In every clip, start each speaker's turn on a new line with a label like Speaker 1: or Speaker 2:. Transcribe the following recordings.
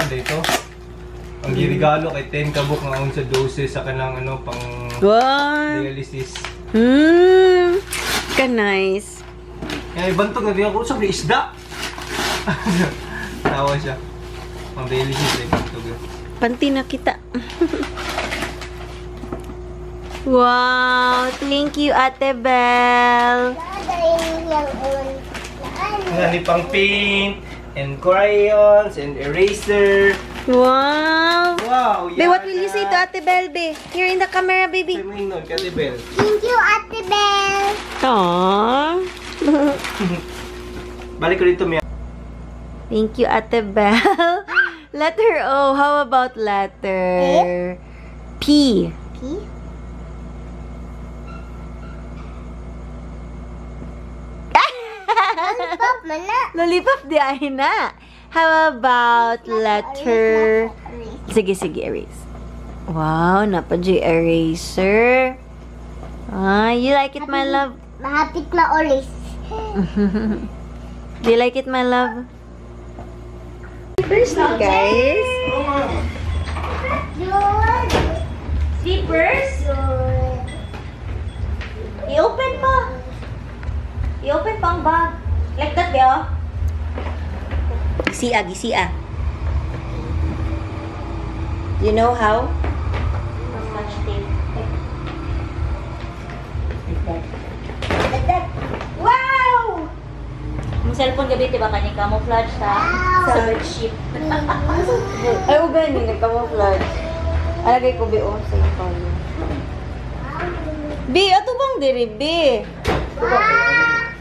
Speaker 1: dito. Ang girigalo kay 10 kabuk nga 11 doses sa kanang ano pang
Speaker 2: Wow.
Speaker 1: dialysis.
Speaker 2: Ka nice.
Speaker 1: Kaya ibantog na din ako sa isda. Tawa siya. Pang dialysis ay bantog.
Speaker 2: Panty na kita. Wow, thank you, Ate Belle.
Speaker 1: Ngani pang paint and crayons and eraser.
Speaker 2: Wow.
Speaker 1: Wow,
Speaker 2: Be, what will you say to Ate Belle, be? Here in the camera, baby.
Speaker 1: Say mo ingnon kay Ate Belle.
Speaker 3: Thank you, Ate Belle.
Speaker 2: Aww.
Speaker 1: Balik ko dito, Mia.
Speaker 2: Thank you, Ate Belle. Letter O. How about letter P?
Speaker 3: P? Lollipop man na.
Speaker 2: Lollipop di ay na. How about letter... Sige, sige, erase. Wow, napa-J eraser. Ah, you like it, my love?
Speaker 3: Mahapit ma-erase.
Speaker 2: Do you like it, my love? First, guys.
Speaker 3: Good.
Speaker 2: Slippers?
Speaker 3: Good.
Speaker 2: I-open pa. I-open pa ang bag. Like that, Bea. Gisia, gisia. You know how? Scotch tape. Like that. Like that. Wow!
Speaker 4: Ang cellphone gabi, diba, kanyang camouflage sa bedsheet.
Speaker 2: Ay, ugan, hindi nag-camouflage. Alagay ko, Bi, oh, sa yung phone. Bi, ato bang diri, Bi?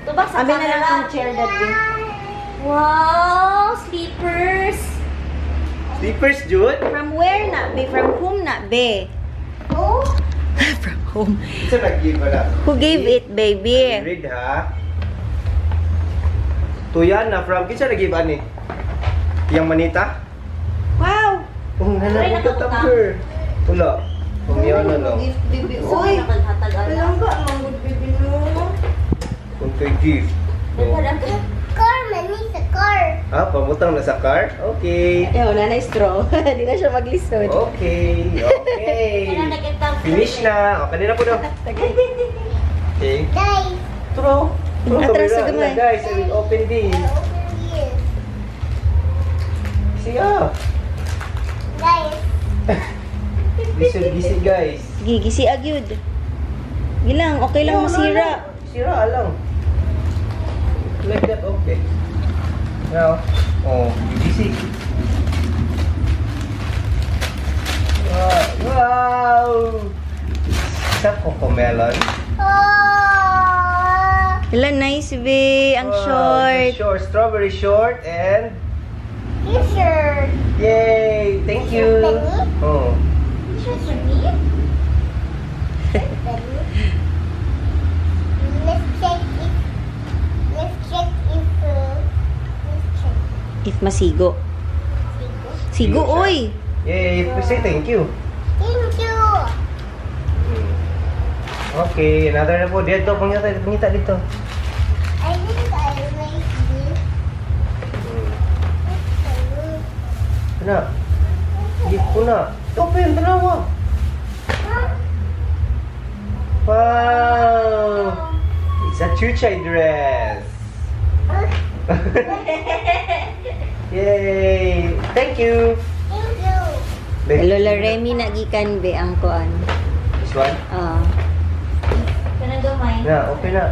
Speaker 4: Tubak sa
Speaker 2: Abi na lang
Speaker 4: camera.
Speaker 2: ang chair that, Bi.
Speaker 4: Wow! Sleepers!
Speaker 1: Slippers, Jude?
Speaker 2: From where na, Bi? From whom na, Bi?
Speaker 3: Oh,
Speaker 2: From whom?
Speaker 1: Isa nag-give na.
Speaker 2: Who gave it, baby?
Speaker 1: Read ha. Tuyan na from kinsa nag-give ani? Yang manita?
Speaker 2: Wow!
Speaker 1: Oh,
Speaker 4: Ay,
Speaker 1: nga na
Speaker 4: nakabutang.
Speaker 1: tumbler. Wala. Umiyaw na lang.
Speaker 2: Gift, baby. Uy!
Speaker 4: Nakaghatag ala.
Speaker 2: Palangga, manggod, baby, no?
Speaker 1: Kung kay gift. Oh.
Speaker 3: Car man ni sa car.
Speaker 1: Ah, pamutang na sa car? Okay.
Speaker 2: Ayaw, na na straw. Hindi na siya maglisod.
Speaker 1: Okay. Okay.
Speaker 4: Kailan nag-tumbler?
Speaker 1: Finish na. O, kanina po daw. Okay.
Speaker 3: Guys,
Speaker 1: Turo. Turo
Speaker 2: Atras sa
Speaker 1: kamera.
Speaker 2: gamay.
Speaker 1: Guys, I will open this.
Speaker 3: I open this.
Speaker 1: Siya.
Speaker 3: Guys,
Speaker 1: Lisod gisi, guys.
Speaker 2: Gigisi agyud. Gilang, okay lang masira.
Speaker 1: Sira lang. Like that, okay. Now, oh, gisi. Wow! Sa cocomelon.
Speaker 3: Oh.
Speaker 2: Hala, nice, be. Ang
Speaker 1: Wow,
Speaker 2: short.
Speaker 1: it's a short. Strawberry short and
Speaker 3: T-shirt.
Speaker 1: yay! Thank you.
Speaker 3: Penny?
Speaker 1: Oh.
Speaker 3: T-shirt for me? Penny? Let's check if let's check if let's check.
Speaker 2: If masigo.
Speaker 3: Sigo.
Speaker 2: Sigo,
Speaker 1: Sigo siya.
Speaker 2: oy.
Speaker 1: Yay! Say thank you.
Speaker 3: Thank you.
Speaker 1: Okay, another na po. Dito, pangita, pangita dito.
Speaker 3: I think I like this.
Speaker 1: Na. Gift ko na. Open, tanawa. Wow! It's a chuchay dress. Yay! Thank you.
Speaker 3: Thank you.
Speaker 2: Lola Remy nagikan be ang kuan.
Speaker 1: This one?
Speaker 2: Ah,
Speaker 4: Kanang gamay.
Speaker 1: Na, okay na.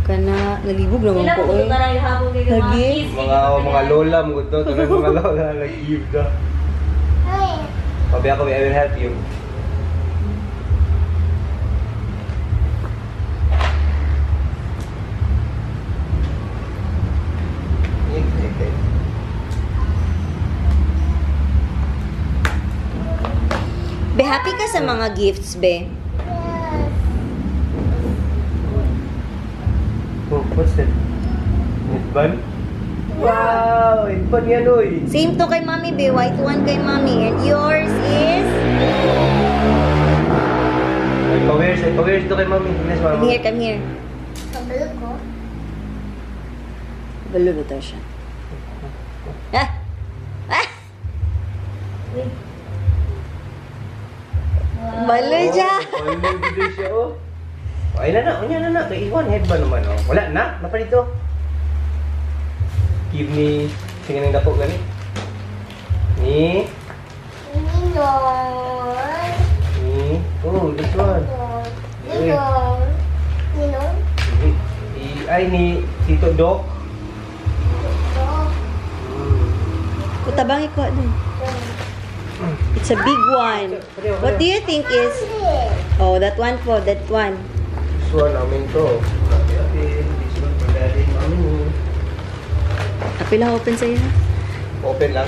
Speaker 2: Kana nalibog naman
Speaker 4: Sila
Speaker 2: ko
Speaker 4: po
Speaker 2: oy.
Speaker 4: na lang hapon kay mga
Speaker 2: Lagi.
Speaker 4: kids.
Speaker 1: Mga lola mo to, tanan mga lola nag-give na.
Speaker 3: Hey.
Speaker 1: Pabi ako, I will help you. Okay.
Speaker 2: Be happy ka sa mga gifts, be.
Speaker 3: Yes.
Speaker 1: Oh, what's that? Headband? Wow! Headband yan, oy!
Speaker 2: Same to kay Mommy, be. White one kay Mommy. And yours is
Speaker 1: Ay, pa-wears, ay, pa-wears to kay Mommy. Yes,
Speaker 2: Come
Speaker 1: Mommy.
Speaker 2: here, come here.
Speaker 3: Kabalo ko.
Speaker 2: Balo ba to siya? Ah! Balo siya.
Speaker 1: Balo siya, oh. Ay na na, unya na na. Kay iwan headband naman, oh. Wala na, napalito. Give me, sige nang dako gani. Ni.
Speaker 3: Ninong.
Speaker 1: Ni. Oh, this one.
Speaker 3: Ninong. Ninong.
Speaker 1: Ay, ni Tito Doc.
Speaker 2: Kutabang ikaw dun. It's a big one. What do you think is... Oh, that one po, that one.
Speaker 1: This one, amin to. This one for daddy and mommy.
Speaker 2: Apil lang, open sa'yo.
Speaker 1: Open lang.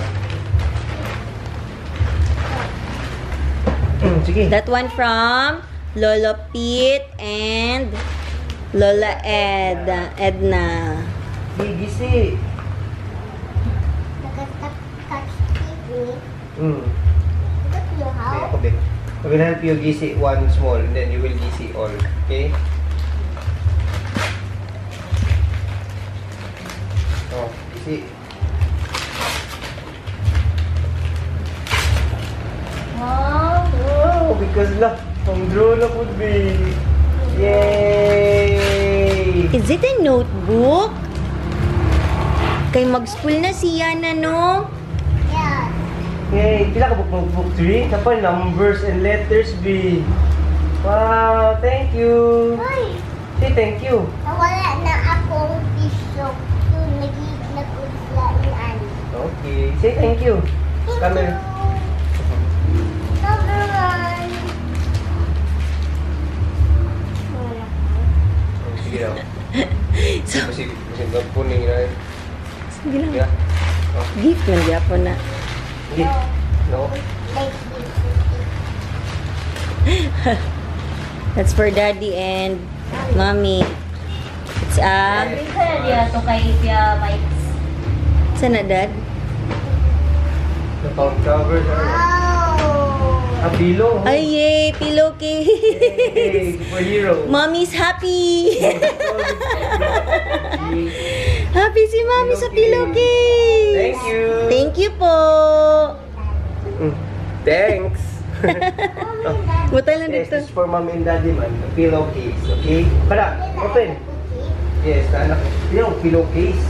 Speaker 1: Sige.
Speaker 2: That one from Lolo Pete and Lola Ed. Edna.
Speaker 1: Gisi. Okay, I will help you gisi one small and then you will gisi all. Okay? Oh, gisi.
Speaker 4: Wow!
Speaker 1: Wow! Because la, ang draw na would be. Yay!
Speaker 2: Is it a notebook? Kay mag-school na siya na, no?
Speaker 3: Yeah.
Speaker 1: Yay! Pila ka book notebook 3? Kapag numbers and letters, B. Wow! Thank you!
Speaker 3: Uy!
Speaker 1: Say thank you!
Speaker 3: Nawala na akong tissue. Yung nag-usla ni Annie.
Speaker 1: Okay. Say thank you.
Speaker 3: Thank
Speaker 1: Camera.
Speaker 3: you. Number 1.
Speaker 1: Sige lang.
Speaker 2: So,
Speaker 1: Kasi puning na.
Speaker 2: sige lang.
Speaker 1: Yeah. Oh.
Speaker 2: Gift man gyapon na.
Speaker 1: Sige. No.
Speaker 2: That's for daddy and mommy. It's a... Sana, dad?
Speaker 1: The phone covers.
Speaker 3: Wow!
Speaker 1: A pillow.
Speaker 2: Ay, yay! Pillowcase!
Speaker 1: Yay, superhero.
Speaker 2: Mommy's happy! Happy si mommy sa pillowcase!
Speaker 1: Thank you!
Speaker 2: Thank you po!
Speaker 1: Thanks!
Speaker 2: Butay lang
Speaker 1: Yes,
Speaker 2: dito.
Speaker 1: this is for mommy and daddy man. A pillowcase, okay? Para, open! Yes, anak. Yung pillowcase.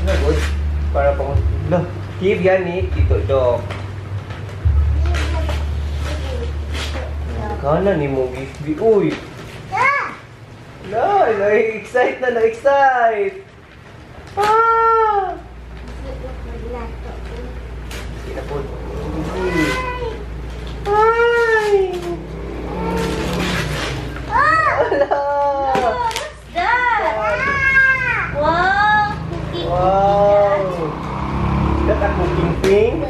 Speaker 1: Ano, good? Para pang... Lo, give yan ni Tito Doc. Kana ni mo gift bi. Uy! No, na-excite na, na-excite! Ah! Sige na po. Ay! Wala!
Speaker 4: What's that? Wow! Cookie.
Speaker 1: Wow! Is that a cooking thing?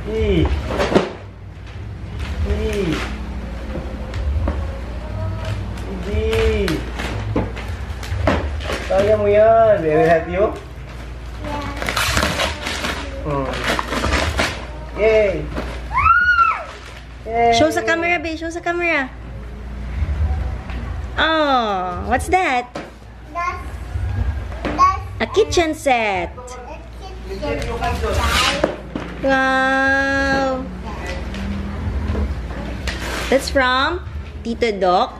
Speaker 1: E. E. D. Kaya mo yan. We will help you? Yeah. Yay! Yay!
Speaker 2: Show sa camera, babe. Show sa camera. Oh, what's that?
Speaker 3: That's
Speaker 2: A kitchen set.
Speaker 3: A kitchen set.
Speaker 2: Wow! That's from Tito Doc.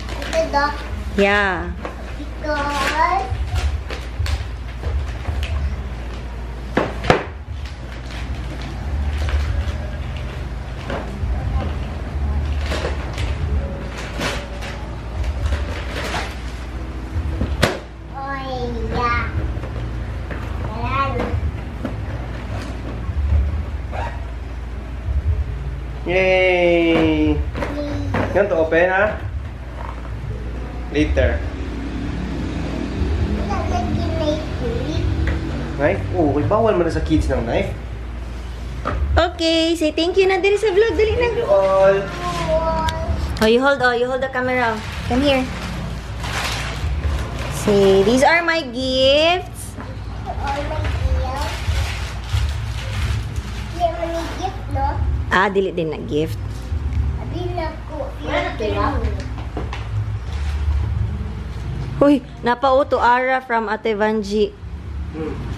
Speaker 3: Tito Doc.
Speaker 2: Yeah.
Speaker 3: Because oh yeah.
Speaker 1: Yay! You want to open, ha? Later. Knife? Oh, okay. Bawal man na sa kids ng knife.
Speaker 2: Okay, say thank you na dali sa vlog. Dali na.
Speaker 1: Thank you all.
Speaker 2: Oh, you hold. Oh, you hold the camera. Come here. Say, these are my gifts.
Speaker 3: All my gifts. Di man ni gift, no?
Speaker 2: Ah, dili din na gift. Uy, napauto ara from Ate Vanji.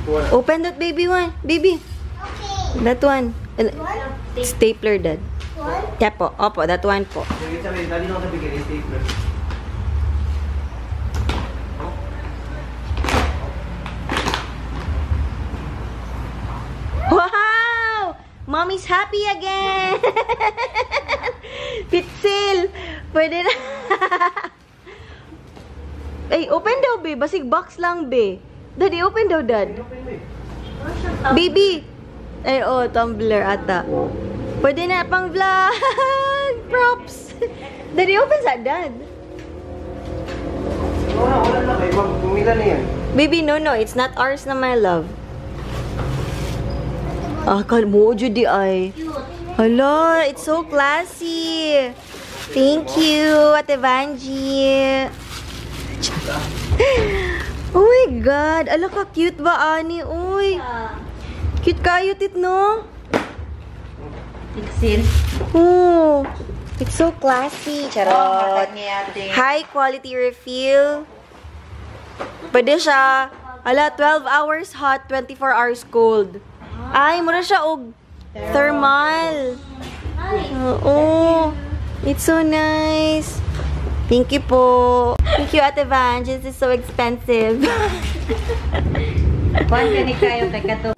Speaker 1: Wala.
Speaker 2: Open that baby one. Baby.
Speaker 3: Okay.
Speaker 2: That one.
Speaker 3: One,
Speaker 2: Stapler, Dad.
Speaker 3: one.
Speaker 2: Yeah po. Opo, that one po.
Speaker 1: Sige, sabi, dali na ako sa bigay, stapler.
Speaker 2: Wow! Mommy's happy again! Pitsil! Pwede na. Ay, open daw, be. Basig box lang, be. Daddy, open daw, Dad.
Speaker 1: Open mo eh.
Speaker 2: Baby! Ay, oh, tumbler ata. Pwede na pang vlog! Props! Daddy, open sa Dad.
Speaker 1: Wala, wala na kayo. Wag, pumila na yan.
Speaker 2: Baby, no. It's not ours na, my love. Ah, kal mo, Judy, ay. Hala, it's so classy. Thank you, Ate Vanji. Oh my God. Ala ka, cute ba, ani? Uy. Cute kayo, tit, no?
Speaker 4: Pixel.
Speaker 2: Oh, it's so classy. Charot. High quality refill. Pwede siya. Ala, 12 hours hot, 24 hours cold. Ay, mura siya og thermal. Oo. It's so nice. Thank you po. Thank you, Ate Vange. This is so expensive.
Speaker 4: Kuan kani kayo kay kato.